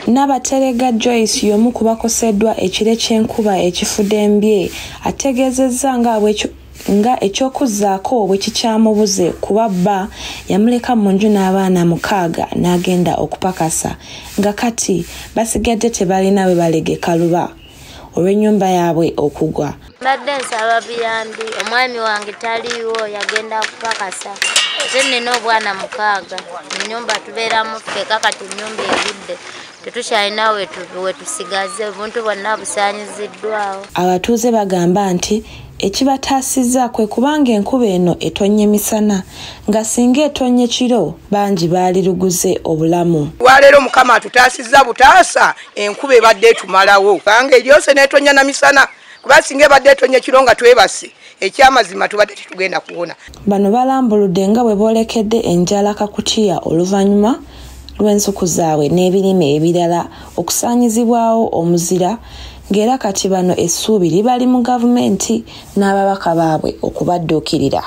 Nabaterega Joyce y'omu ku bakoseddwa ekire ky'enkuba ekifudembye ategeezezza nga eky'okuzzaako bwe kikyamubuze kuba bba yamuleka mu nju n'abaana 6 n'agenda okupakasa nga kati basigadde tebalina we balegeka luba olw'ennyumba yaabwe okugwa. Mbadde nsaba buyambi, omwami wange taliiwo yagenda kupakasa, ate nnina obwana 6, ennyumba tubeeramu ffeka kati ennyumba egudde tetukyalina we tusigaze, obuntu bwonna busaanyiziddwawo. Abatuuze bagamba nti ekibataasizza kwe kubanga enkuba eno etonnye misana nga singa etonnye kiro bangi baali luguze obulamu. Waleero Mukama atutaasizza butaasa, enkuba ebadde etumalawo kubanga eryose n'etonnya na misana, kuba singa ebadde etonnye kiro nga twebase ekyamazima tubadde tetugenda kuwona. Bano balambuludde nga bwe boolekedde enjala kakutiya oluvannyuma lw'ensuku zaabwe n'ebirime ebirala okusaanyizibwawo omuzira ng'era kati bano essuubi libali mu gavumenti n'ababaka baabwe okubadduukirira.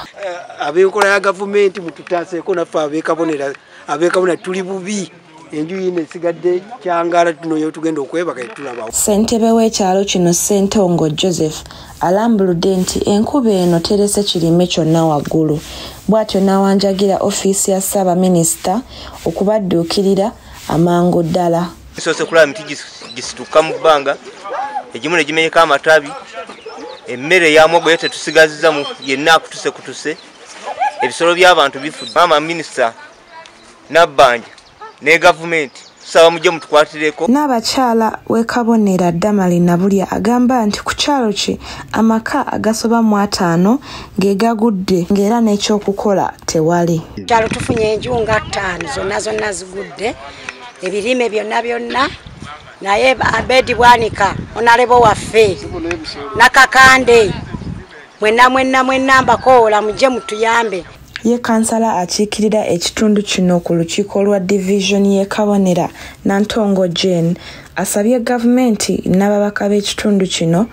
Ab'enkola ya gavumenti mututaaseeko naffe ab'ekabonera tuli bubi, enju yino esigadde kyangala tunoyo tugenda okwebaka etulabawo. Ssentebe w'ekyalo kino Ssentongo Joseph alambuludde nti enkuba eno terese kirime kyonna waggulu, bw'atyo n'awanjagira ofiisi ya Ssaabaminisita okubadduukirira amangu ddala. Nsoose kulaba emiti gisituka mu bbanga, egimu ne gimenyeka amatabi, emmere ya muwogo yo tetusigazizza yenna akutusekutuse, ebisolo by'abantu bifudde. Maama minisita Nabbanja ne gavumenti tusaba mujje mutukwatireko. N'abakyala w'e Kabonera Damali Nabulya agamba nti ku kyalo kye amaka agasoba mu 5 ge gagudde ng'era n'ekyokukola tewali. Kyalo tufunye enju nga 5 zonna zonna zigudde, ebirime byonna byonna, naye Abedi Bwanika onalebo waffe Nakakande mwenna mwenna mwenna mbakoola mujje mutuyambe. Ye kansala akiikirira ekitundu kino ku lukiiko lwa divizoni y'e Kabonera Nantongo Jane asabye gavumenti n'ababaka b'ekitundu kino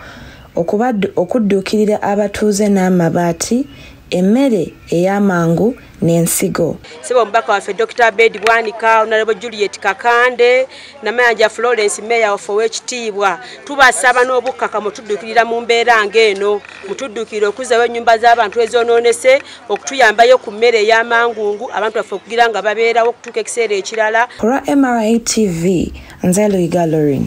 okudduukirira abatuuze n'amabaati, emmere ey'amangu n'ensigo. Ssebo omubaka waffe Dr. Abedi Bwanika, Honorable Juliet Kakande, Namayanja Florence Meya waffe ow'ekitiibwa, tubasaba n'obukkakkamu mutudduukirira mu mbeera ng'eno, mutudduukirire okuzzawo ennyumba z'abantu ezoonoonese, okutuyambayo ku mmere ey'amangungu abantu baffe okugira nga babeerawo okutuuka ekiseera ekirala. Olwa MRA TV, nze Luyiga Lauren.